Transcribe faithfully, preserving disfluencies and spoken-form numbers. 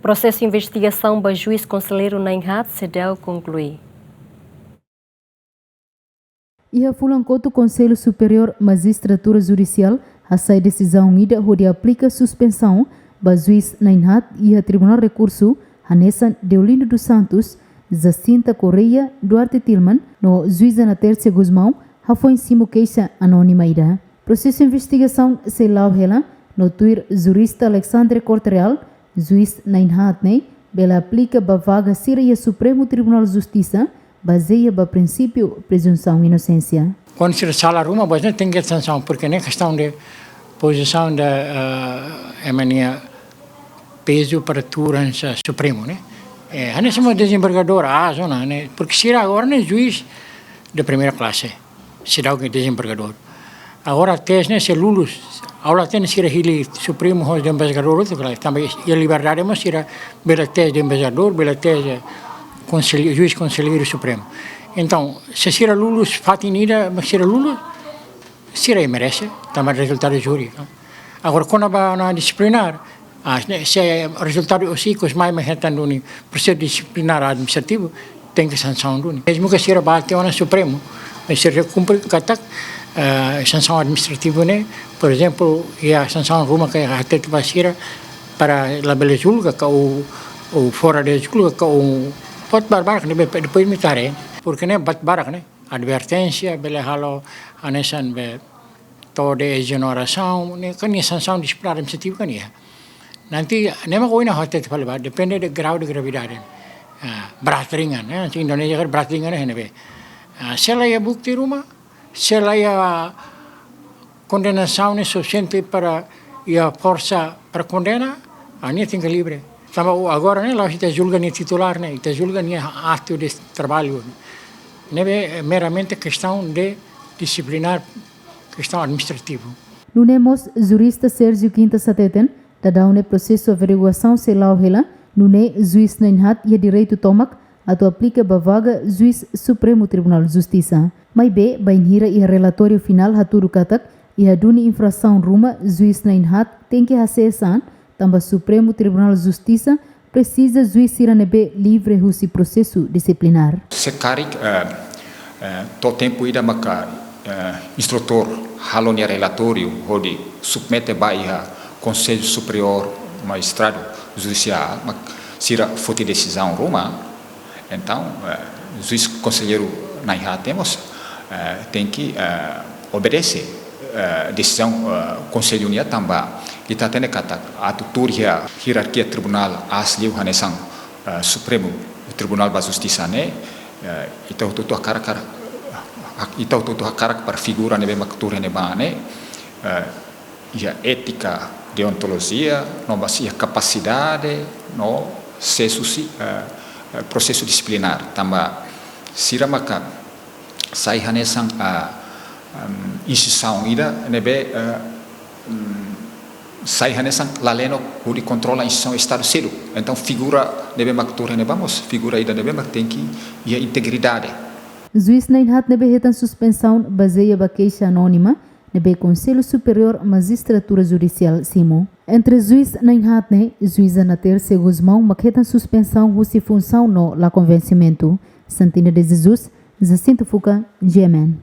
Prosesu investigasaun ba juís konselleiru Nainhat seidauk konklui. Iha fulan kotuk, Konsellu Superiór Majistratura Judisiál hasai desizaun ida hodi aplika suspensaun ba juís Nainhat iha Tribunál Rekursu, hanesan Deolindo dos Santos, Jacinta Correia, Duarte Tilman no juíza Natércia Gusmão, hafoin simu keixa anónima ida. Prosesu investigasaun sei la'o hela, no tuir jurista Alexandre Corte-Real, juís Nainhat ne'e bele aplika ba vaga sira iha Supremu Tribunál Justisa, bazeia ba prinsípiu prezunsaun inosénsia. Kuandu sira sala ruma, bos ne'e tenke sansaun, porke ne'e kestaun de pozisaun de, eh, ema nia pezu para tuur hanesan Supremu, ne'e. Eh, hanesan mós dezembargadór, ah, zona, ne'e, porke sira agora ne'e juís de primeira klase, seidauk dezembargadór. Agora teste ne'e se lulus, ha'u la hatene sira hili Supremu ho dezembargadór hotu, klaru, tanba iha liberdade mós sira bele teste dezembargadór, bele teste konsel-, juís konselleiru Supremu. Entaun, se sira lulus fatin ida, mas sira lulus, sira merese, tanba rezultadu júri, no? Agora, kona-ba ona disiplinár, ah, ne'e, se rezultadu husi ikus mai mak hetan duni prosesu disiplinár administrativu, tenke sansaun duni. Mezmu ke sira bá tiha ona Supremu, mas sira kumpre katak, eh, sansaun administrativu ne'e, por ezemplu, iha sansaun ruma ke hatete ba sira para labele julga ka ou, ou fora de julga ka ou, buat barbarak ne'ebé depois imi haree. Porke ne'e buat barak ne'e, adverténsia, bele halo hanesan be to'o de'it ezonerasaun, ne'e kan iha sansaun disiplinár administrativu kan iha. Nanti, ne'e mak ohin ha'u hatete fali ba, depende de grau de gravidade. Ah, berat ringan, eh, se Indonézia kan berat ringan, eh, ne'ebé. Ah, se la iha bukti ruma, se la iha kondenasaun ne'e sufisiente para iha forsa para kondena, ah, nia tenke livre. Tanba agora ne'e la'ós ita julga nia titulár ne'e, ita julga nia atu de traballu. Ne'ebé, eh, meramente kestaun de disiplinár, kestaun administrativu. Nune'e mós jurista Sérgio Quintas hateten, daudaun ne'e prosesu averiguasaun sei la'o hela, nune'e juís Nainhat iha direitu tomak atu aplika ba vaga juís Supremu Tribunál Justisa. Maibé, bainhira iha relatóriu finál hatudu katak iha duni infrasaun ruma, juís Nainhat tenke hasees an, tanba Supremu Tribunál Justisa presiza juís sira ne'ebé livre husi prosesu disiplinár. Se karik, eh, eh, to'o tempu ida maka, eh, instrutór halo nia relatóriu hodi submete ba iha Konsellu Superiór Majistradu Judisiál, mak sira foti desizaun ruma, entaun, eh, juís konselleiru Nainhat mós, eh, tenke, eh, obedese, eh, desizaun, eh, konsellu nian tanba ita hatene katak atu tuur iha hierarkia tribunál aas liu hanesan, eh, Supremu Tribunál ba Justisa ne'e, eh, ita hotu-hotu hakarak, hak-, ita hotu-hotu hakarak para figura ne'ebé mak tuur iha ne'ebá ne'e, eh, iha étika, deontolojia, no mós iha kapasidade, no sees husi, eh, eh, prosesu disiplinár. Tanba sira maka sai hanesan, ah, em, instituisaun ida ne'ebé, eh, em, sai hanesan laleno hodi kontrola instituisaun Estadu seluk. Entaun, figura ne'ebé mak tuur iha ne'ebá mós figura ida ne'ebé mak tenke iha integridade. Juís Nainhat ne'ebé hetan suspensaun bazeia ba keixa anónima ne'ebé Konsellu Superiór Majistratura Judisiál simu. Entre juís Nainhat ne'e, juíza Natércia Gusmão mak hetan suspensaun husi funsaun no la konvensimentu. Santina de Jesus, Jacinto Fuca, G M N.